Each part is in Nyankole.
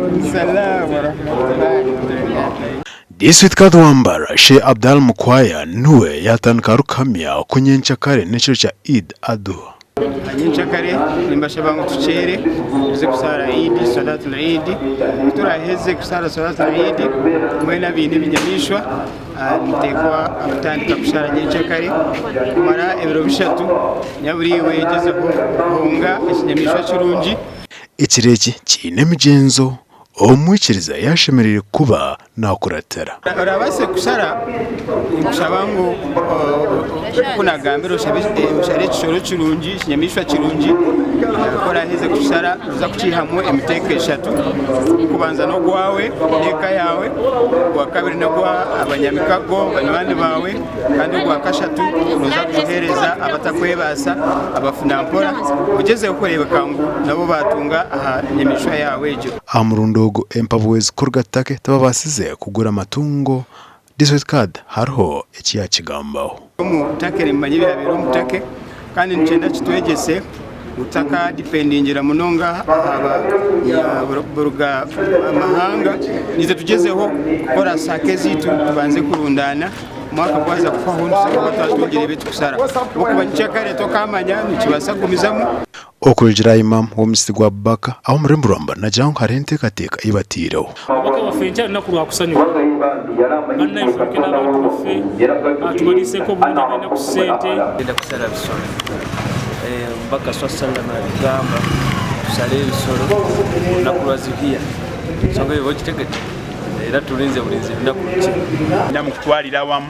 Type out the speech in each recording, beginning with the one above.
Salaam warahmatullahi wabarakatuh. District Kadwambara, Sheikh Abdal Mukwaya nuwe yatandika arikuhamya ku nyenkyakare n'ekiro kya Eid Adhuha. Nyenkyakare nimbashaba ngu tukyere tuze kusaara Eid, Salatul Eid. Ku turaheze kusaara Salatul Eid, mwena abaine ebinyamaishwa nimuteekwa kutandika kushara nyenkyakare kumara ebiro bishatu. Nyabura iwe gyezaho kuhonga ekinyamaishwa kirungi. Ekiro eki kiine emigyenzo Omwikiriza yaashemereire kuba naakuratira. Orabaase kushara, ninkushaba ngu nk'oku naagambire oshabe oshare ekishoro kirungi, ekinyamaishwa kirungi, ku oraaheze kukishara nooza kukiihamu emiteeko eshatu, ogw'okubanza n'ogwawe n'eka yaawe, ogwakabiri n'ogwa abanyamikago banywani baawe, kandi ogwakashatu nooza kuguheereza abatakwebaasa abafuna mpora, ogyezeho kureebeka ngu nabo baatunga aha nyamaishwa yaawe egyo. Aha murundi ogu empabuhwezi kuruga Turkey tibabaasize kugura amatungo, District Card hariho eki yaakigambaho. Omu Turkey nimumanya ebyabaire omu Turkey kandi nikyenda kitwegyese ngu tutakadipendingira munonga aha buruga mahanga, naitwe tugyezeho kukora saako ezaitu tubanze kurundaana. Omwaka gwaza kuhwaho nituza kuba twatungire ebi turikushara. Ahabw'okuba nyekyakare tokaamanya nikibaasa kugumizamu. Okurugiirira Imam w'omusiri gwa Baka aha omuri Muramba naagira ngu hariho enteekateeka ei bataireho. Omubaka waffe enkya lunaku lwa kusanyuka. Bannange tufuruke n'abantu baffe tubariiseeko obulungi abalina ku ssente. Tugenda kusara bisoro. Omubaka swa sallama yatugamba tusale ebisoro olunaku lwa zuhiya. Ensonga eyo oba ogitegedde? Era tulinze bulinzi lunaku lukye. Mukutwarira awamu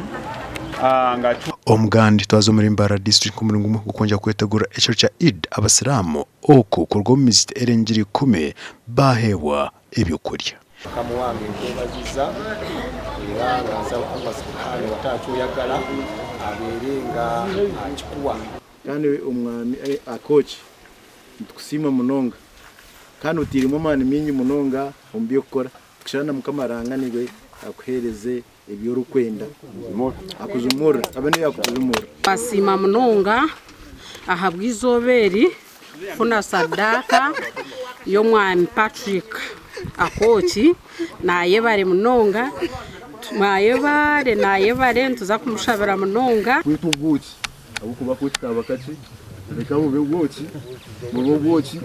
nga tu. Omugandi twaza omuri Mbarara disiturikiti nk'omuringo gumwe gw'okwongyera kwetegurira ekiro kya Eid abasiraamu oku kuruga omu mizikiti erengire ikumi baaheebwa ebyokurya. Mukama wange nkwebaziza era nga nsaba Allah subhanahu wataala kyoyagala abeere nga akikuwa. Kandi omwami Akooki nitukusiima munonga kandi oteiremu amaani maingi munonga omu by'okukora. Tukushaba na Mukama Ruhanga naiwe akuheereze ebi orikwenda akujumurire abe niwe yaakukujumurira. Twasiima munonga ahabw'eizooba eri kufuna sadaaka y'omwami Patrick Akooki. Nayebare munonga, nayebare nayebare nituza kumushabira munonga. Kwitwa obwoki ahabw'okuba akooki kaaba kakye reka bube obwoki bube obwoki.